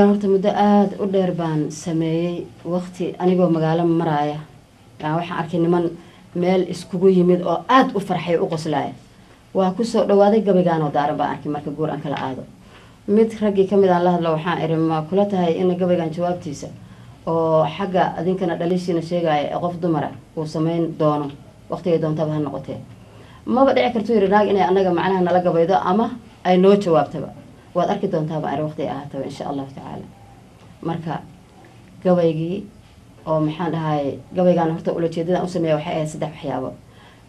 Horta muddo aada u dheer baan sameeyey. Waqti anigoo magaalo maraaya waxaan arkay niman meel iskugu yimid oo aada u farxay, u qoslaaya. Waa kusoo dhawaaday gabaygaanoo daaran baan arkay. Marka guur aan kala aado, mid raggii kamid aan la hadlo, waxaan iri: "Ma kula tahay in gabaygan jawaabtiisa oo xagga adinkana dhaliishiina sheegaya ee qof dumara uu sameyn doono, waqtigay doontaba ha noqotee?" "Maba dhici kartuu," yiri, "naag inay anaga macnaha nala gabaydo ama ay noo jawaabtaba. Waad arki doontaaba," ari, "waqti ay ahaataba, insha Allahu tacaala." Marka gabaygii oo maxaan dhahay, gabaygaan horta ulajeedadan u sameeya waxay ahayd saddex waxyaabo.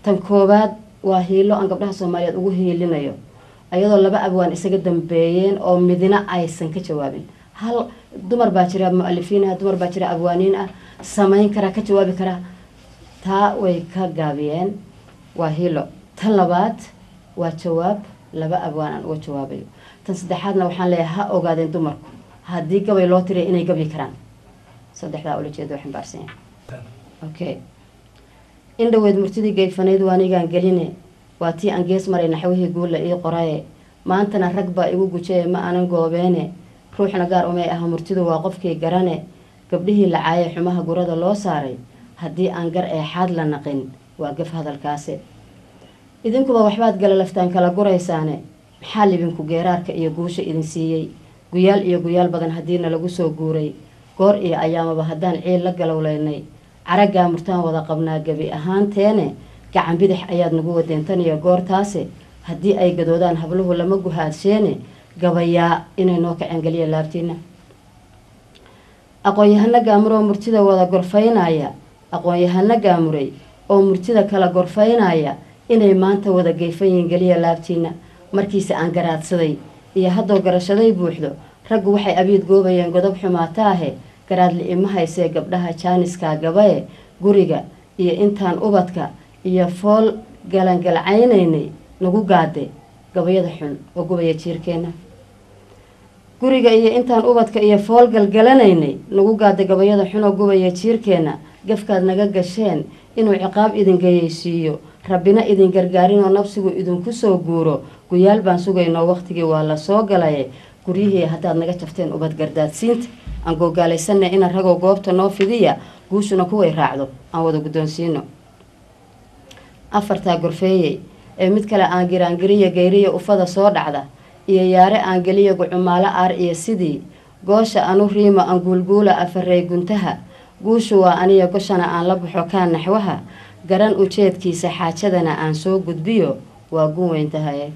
Tan koowaad waa hiilo aan gabdhaha Soomaaliyeed ugu hiilinayo, ayadoo laba abwaan isaga dambeeyeen oo midna aysan ka jawaabin. Hal dumar baa jira mu-alifiin ah, dumar baa jira abwaaniin ah, samayn karaa, ka jawaabi karaa, taa way ka gaabiyeen. Waa hiilo. Tan labaad waa jawaab laba abwaan aan uga jawaabayo. Tan saddexaadna waxaan leeyahay ha ogaadeen dumarku haddii gabay loo tiriya inay gabi karaan. Saddexdaa ulajeeda xambaarsan yahay. Okay, in dhaweyd murtidii gayfanayd waanigaan geline, waa tii aan gees maray naxwihii guulla ii qoraye. Maantana rag baa igu gujaye, ma aanan goobeene, ruuxna gaar umay aha, murtidu waa qofkii garane. Gabdhihii la caayay, xumaha gurada loo saaray, haddii aan gar eexaad la naqin, waa gaf hadalkaasi. Idinkuba waxbaad galalaftaan kala guraysaane, maxaa libinku geeraarka iyo guusha idin siiyey? Guyaal iyo guyaal badan haddiina lagu soo guuray, goor iyo ayaamaba haddaan ciil la galowleynay, caraggaa murtaan wada qabnaa gebi ahaanteene. Gacan bidix ayaad nagu wadeen tan iyo goortaase, haddii ay gadoodaan habluhu lama guhaadsheene, gabayaa inay noo kaceen geliya laabtiina. Aqoon-yahano gaamuroo murtida wada gorfaynaya, aqoon-yahano gaamuray oo murtida kala gorfaynaya inay maanta wada geyfan yihiin geliya laabtiina. Markiise aan garaadsaday iyo haddoo garashaday buuxdo, raggu waxay abiid goobayeen godob xumaataahe. Garaadli ima haysee gabdhaha jaaniskaa gabae, guriga iyo intaan ubadka iyo fool galangalcaynaynay nagu gaade gabayada xun oo gubaya jiirkeenna. Guriga iyo intaan ubadka iyo fool galgalanaynay nagu gaada gabayada xun oo gubaya jiirkeenna. Gafkaad naga gasheen inuu ciqaab idin gayeysiiyo, Rabbina idin gargaarinoo nafsigu idinku soo guuro, guyaal baan sugaynoo waqtigii waa la soo galaye. Guryihii haddaad naga jafteen, ubad gardaadsiinta aan googaalaysanay, ina ragoo goobta noo fidiya, guushuna kuway raacdo aan wada guddoonsiino. Afartaa gorfeeyey ee mid kale aan giraangiriya gayriya ufada soo dhacda iyo yaare aan geliya gucumaalo aar iyo sidii goosha anu riimo aan guulguula afarey guntaha. Guushu waa aniya, goshana aan la baxo kaan naxwaha garan ujeedkiisa, xaajadana aan soo gudbiyo, waa gun weyn tahaye.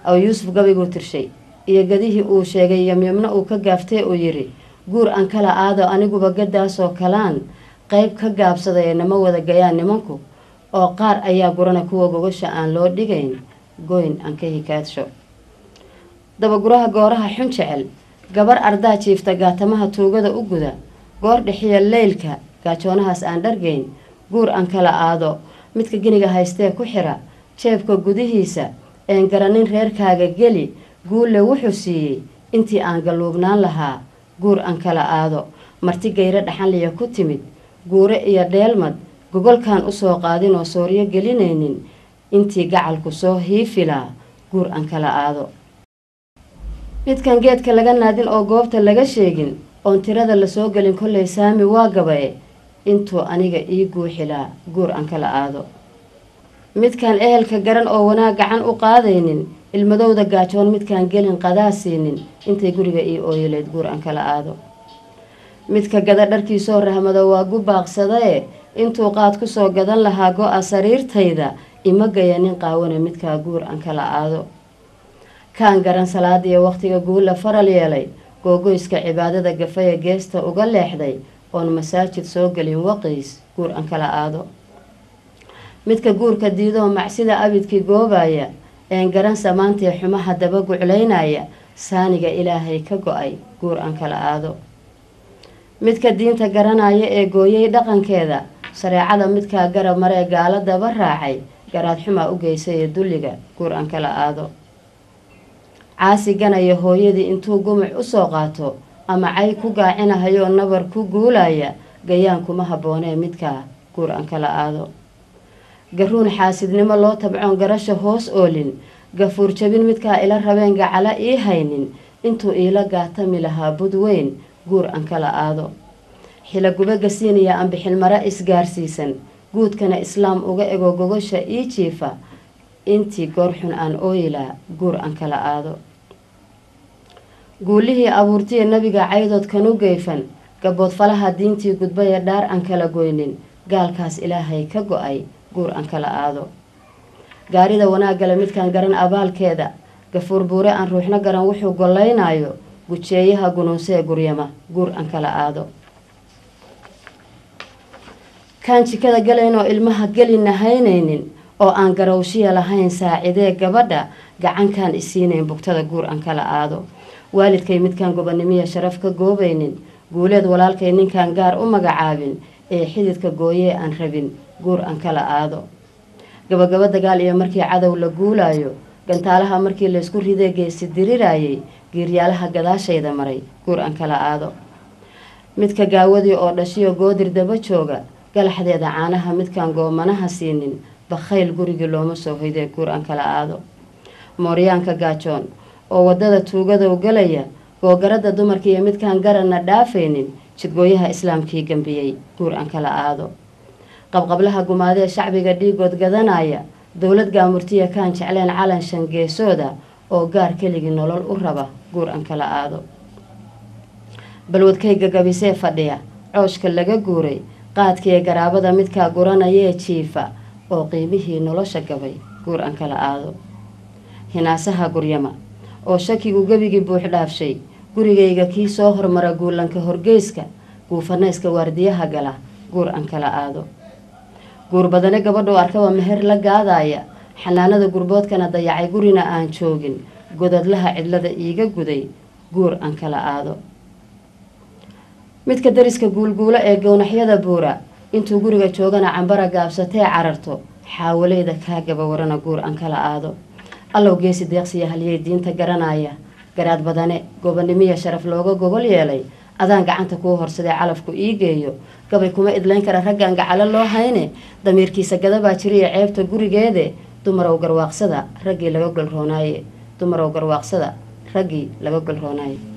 Aw Yuusuf gabayguu tirshay iyo gadihii uu sheegay, yamyamna uu ka gaaftee uu yidhi: "Guur aan kala aado aniguba gadaasoo kalaan qayb ka gaabsadaya." Nama wada gayaan nimanku oo qaar ayaa gurana kuwa gogosha aan loo dhigayn, goyn aan ka hikaadsho. Dabaguraha gooraha xun jecel, gabar ardaa jiifta gaatamaha tuugada u guda, goor dhexiya leylka gaajoonahaas aan dhargayn. Guur aan kala aado midka geniga haystee ku xira jeebka gudihiisa een garanin reerkaaga geli, guulle wuxuu siiyey intii aan galuubnaan lahaa. Guur aan kala aado marti gayro dhaxanliya ku timid, guure iyo dheelmad gogolkaan usoo qaadinoo sooryo gelinaynin intii gacalku soo hiifilaa. Guur aan kala aado midkan geedka laga naadin oo goobta laga sheegin oon tirada lasoo gelin, kollay saami waa gabaye intuu aniga ii guuxilaa. Guur aan kala aado midkaan ehelka garan oo wanaag gacan u qaadaynin, ilmadowda gaajoon midkaan gelin qadaa siinin intay guriga ii ooyaleyd. Guur aan kala aado midka gada dharkiisoo rahmado waa gu baaqsadae intuu qaad kusoo gadan lahaa go-a sariirtayda, ima gaya nin qaawane midkaa. Guur aan kala aado kaan garan salaadiyo waqtiga guula faral yeelay, googoyska cibaadada gafaya geesta uga leexday oon masaajid soo gelin waqiis. Guur aan kala aado midka guurka diidoo macsida abidkii goobaya een garan samaantii xumaha daba guclaynaya, saaniga Ilaahay ka go-ay. Guur aan kala aado midka diinta garanaya ee gooyay dhaqankeeda shareecada, midkaa garab maree gaalo daba raacay, garaad xumaa u geysay ee dulliga. Guur aan kala aado caasi ganaya hooyadii intuu gumuc usoo qaato ama cay ku gaacinahayoo nabar ku guulaya, gayaan kuma habboonee midkaa. Guur aan kala aado garuun xaasidnimo loo tabcoon garasha hoos oolin, gafuur jabin midkaa ila rabeen gacala ii haynin. Intuu iila gaatami lahaa bud weyn, guur aan kala aado. Xilagube gasiinaya aan bixilmara isgaarsiisan, guudkana islaam uga ego gogosha ii jiifa. Intii goor xun aan ooyilaa, guur aan kala aado. Guulihii abuurtiya nabiga caydood kanu geyfan, gabood falaha diintii gudbaya, dhaar aan kala goynin gaalkaas Ilaahay ka go-ay, guur aan kala aado. Gaarida wanaaggale midkaan garan abaalkeeda, gafuur buure aan ruuxna garan wuxuu gollaynaayo, gujeeyaha gunuunsee guryama, guur aan kala aado. Kaan jikada galayn oo ilmaha gelina haynaynin, oo aan garowshiya lahayn saacidee gabadha, gacankaan isiinayn bugtada, guur aan kala aado. Waalidkay midkaan gobonimiya sharaf ka goobaynin, Guuleed walaalkay ninkaan gaar u magacaabin ee xididka gooyee aan rabin, guur aan kala aado. Gabagabo dagaal iyo markii cadow la guulaayo, gantaalaha markii laysku ridee geesi diriraayay, giiryaalaha gadaashayda maray, guur aan kala aado. Midka gaawadii oo dhashiyo goodir daba jooga, galaxdeeda caanaha midkaan goomanaha siinin, bakhayl gurigii looma soo hoydee, guur aan kala aado. Mooryaanka gaajoon oo waddada tuugadow galaya, googarada dumarka iyo midkaan garanna dhaafaynin, jidgooyaha islaamkii gambiyey, guur aan kala aado. Qabqablaha gumaadee shacbiga dhiigood gadanaya, dowlad gaamurtiya kaan jecleen calan shangeesooda oo gaar keligii nolol u raba, guur aan kala aado. Balwadkayga gabisee fadhiya cooshka laga guuray, qaadkiiyo garaabada midkaa guranayee jiifa oo qiimihii nolosha gabay, guur aan kala aado. Hinaasaha guryama oo shakigu gebigii buux dhaafshay, gurigayga kii soo hormara guulanka horgeyska, guufanayska waardiyaha gala, guur aan kala aado. Guur badane gabadhuu arkaba meher la gaadaaya, xanaanada gurboodkana dayacay, gurina aan joogin, godadlaha cidlada iiga guday, guur aan kala aado. Midka dariska guulguulo ee gownaxyada buura, intuu guriga joogana cambara gaabsatee cararto, xaawaleyda kaa gaba warana, guur aan kala aado. Allow geesi deeqsiya halyey diinta garanaya, garaad badane gobonimiya sharaf looga gogol yeelay, adaan gacanta kuu horsadee calafku ii geeyo. Gabay kuma idlayn kara raggaan gacalo loo hayne, damiirkiisa gadabaa jiriya ceebta gurigeede. Dumarow garwaaqsada raggii laga golroonaaye, dumarow garwaaqsada raggii laga golroonaaye.